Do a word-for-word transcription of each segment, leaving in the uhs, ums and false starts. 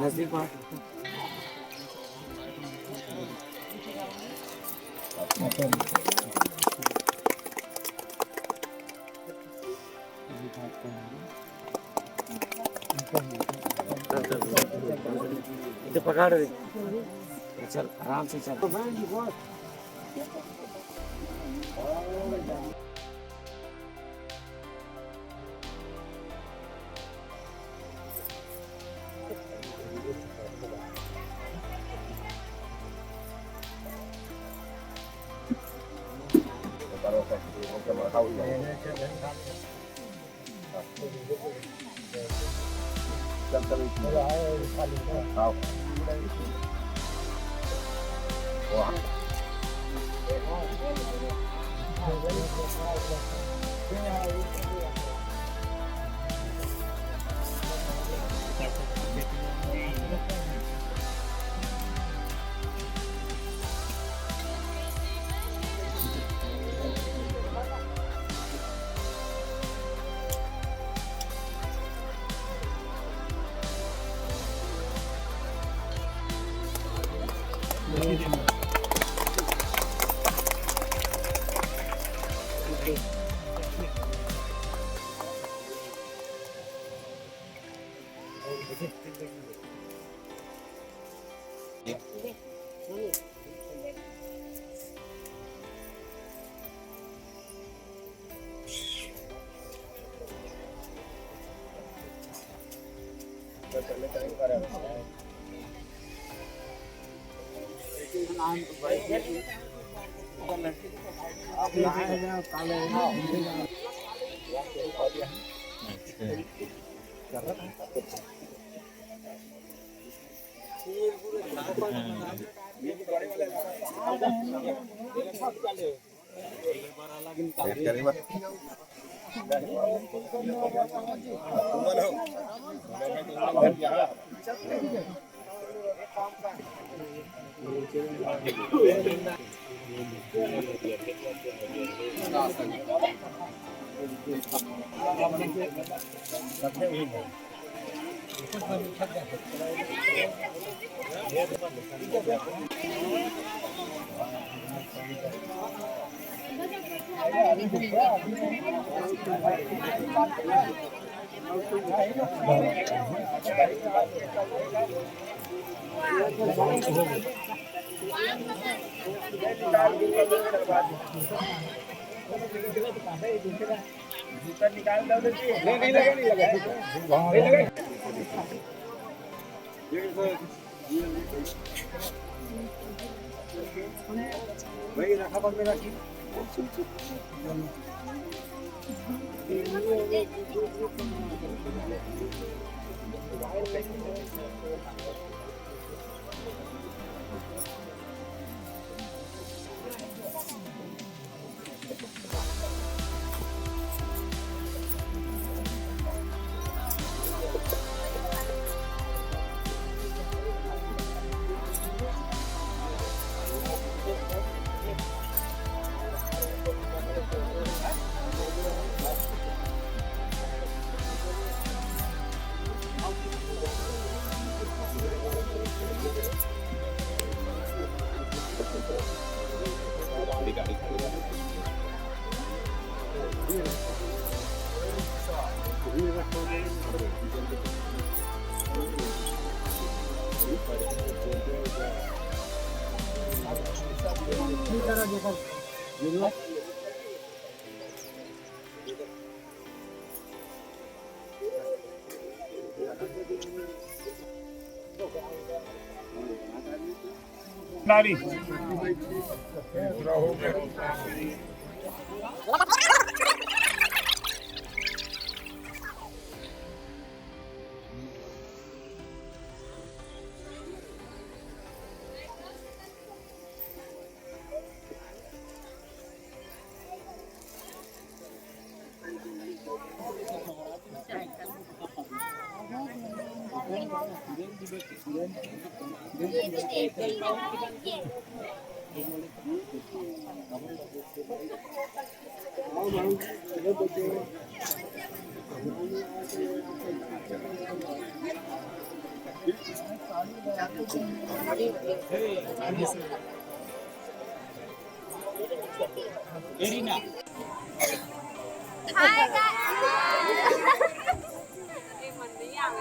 नजदीक में। इधर पकड़ रे। चल, आराम से चल। नारी। Hi guys.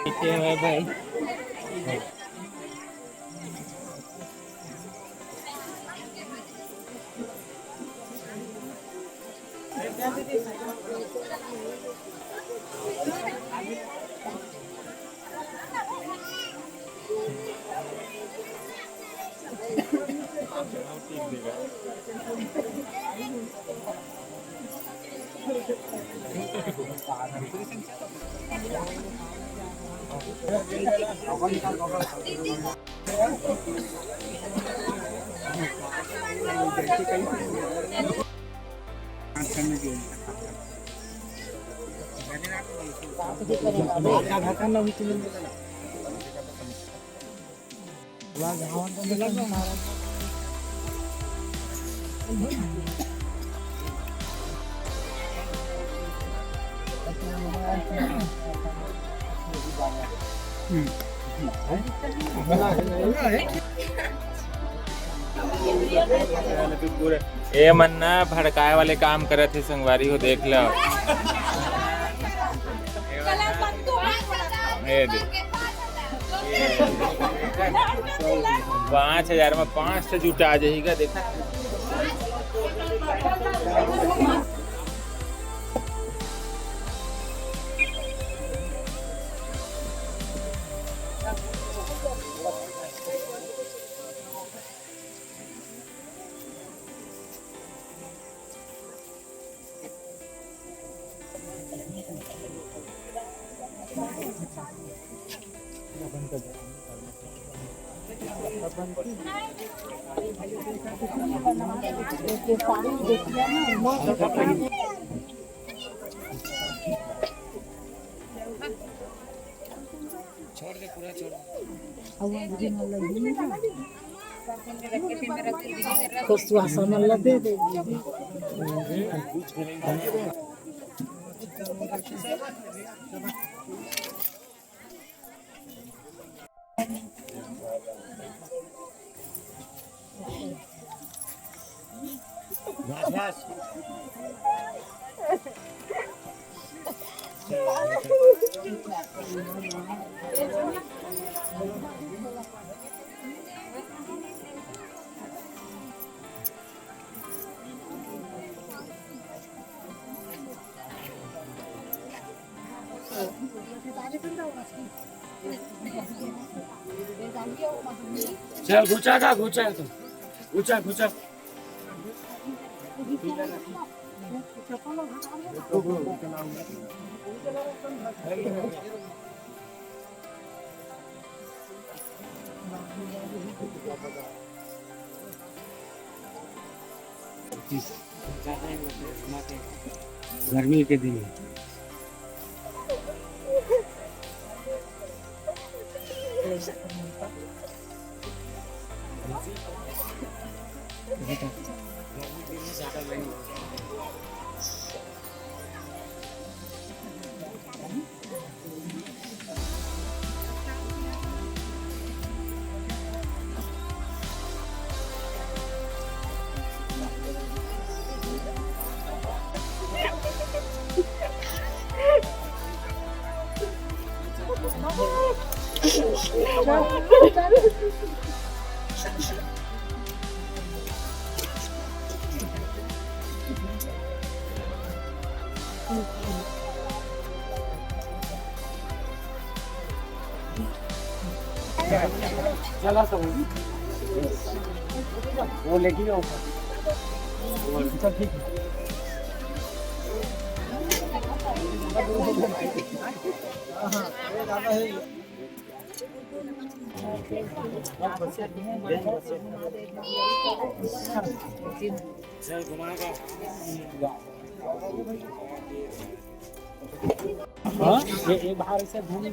पीछे है भाई। ए मन ना भड़काए वाले काम करत हे संगवारी हो, देख लो। ए दे। पाँच हजार में पाँच ठो जुटा जाही गा, देखा। छोड़ दे, पूरा छोड़ दे। अब वो दीदी मन ला दे। तो सुहासा मन ला दे दे। चल, घुचा का, घुचा तू। घुचा, घुचा। गर्मी के दिन। चला सब। वो लेके जाओ। चल, ठीक है। हाँ, हाँ, ये ज्यादा है। हाँ, ये, ये बाहर से घूम।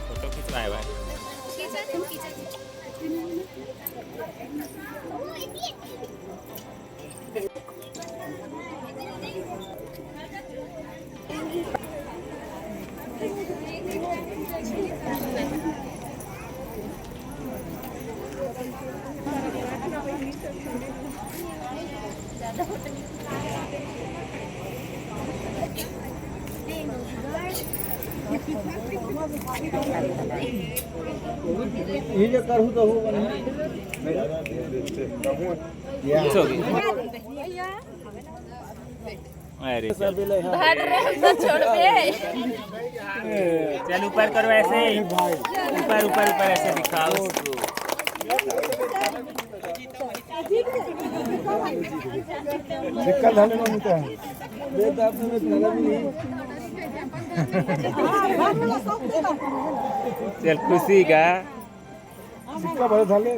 फोटो खिंचवाए भाई। ये जो करू तो हो बना। अरे चल। भर रे, हम तो छोड़ दे। चल ऊपर करो ऐसे। ऊपर, ऊपर, ऊपर ऐसे दिखाओ। दिक्कत झाले ना होता है। चल खुशी का। सिक्का बड़े झाले।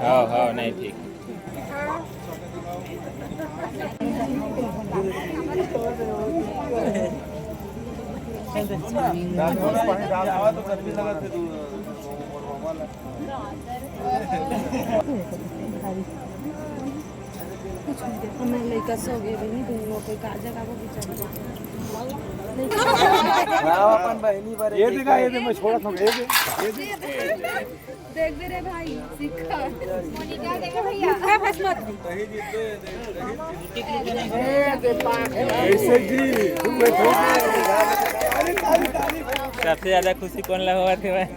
हाँ, हाँ, नहीं ठीक। कुछ नहीं देखो, मैं लइका सो गए बहिनी, दुनू के का जगह वो बेचारी। हाँ, अपन बहिनी बारे ये देखा, ये दे, मैं छोड़ा था, ये दे, ये दे। देख दे रे भाई, सिक्का। मोनिका देखे भैया। है बस मत। ऐसे जी, तुम बैठो। सबसे ज्यादा खुशी कौन ला हुआ थे भाई?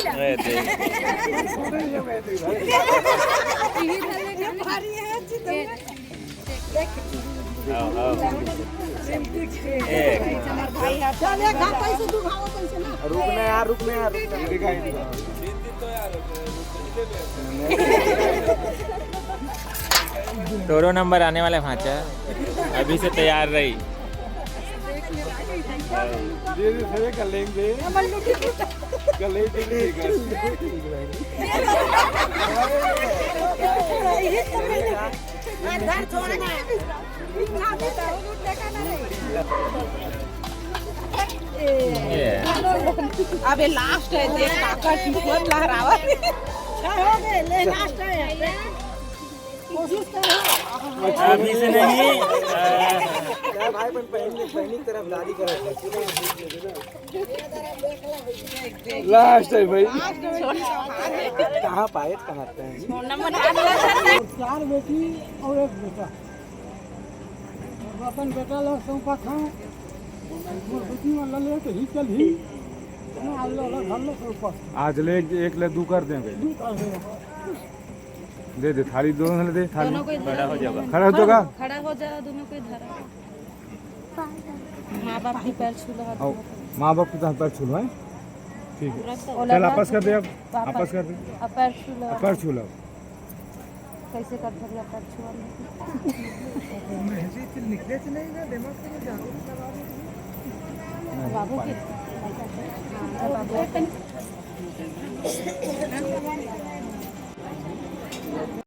अरे देख। आओ, आओ। ए। रुकना यार, रुकना यार, रुकना। तोरो नंबर आने वाला है भांचा, अभी से तैयार रही। दे दे, सरे कर लेंगे। कर लेंगे। घर छोड़ना। अबे लास्ट है, देख काका किस्मत लहरावा। हो गए, ले लास्ट है। कोशिश करो। अभी से नहीं। क्या भाई, अपन पहली, पहली तरफ दादी करो। लास्ट है भाई। कहाँ पाए, कहाँ पे हैं? चार बेटी और एक बेटा। अपन बेटा ला सौंपत हँव, मोर बेटी मन ला ले तो ही चल ही। ना, आज ले, ले, घर ले सौंपत। आज ले एक, एक ले दू कर देंगे। दू कर देंगे। दे दे, थाली दोनों ले दे, थाली। दोनों को इधर खड़ा हो जाओ। खड़ा हो जाओ। खड़ा हो जा, दोनों को इधर। माँ बाप के पैर छू लो, हाथ आओ, धो। माँ बाप के तो पैर छू लो, हैं? ठीक है। चल, वापस कर दे अब। वापस। वापस कर दे। अब पैर छू लो। अब पैर छू लो। कैसे कर धरिया पैर छुआ ले? बाबू के।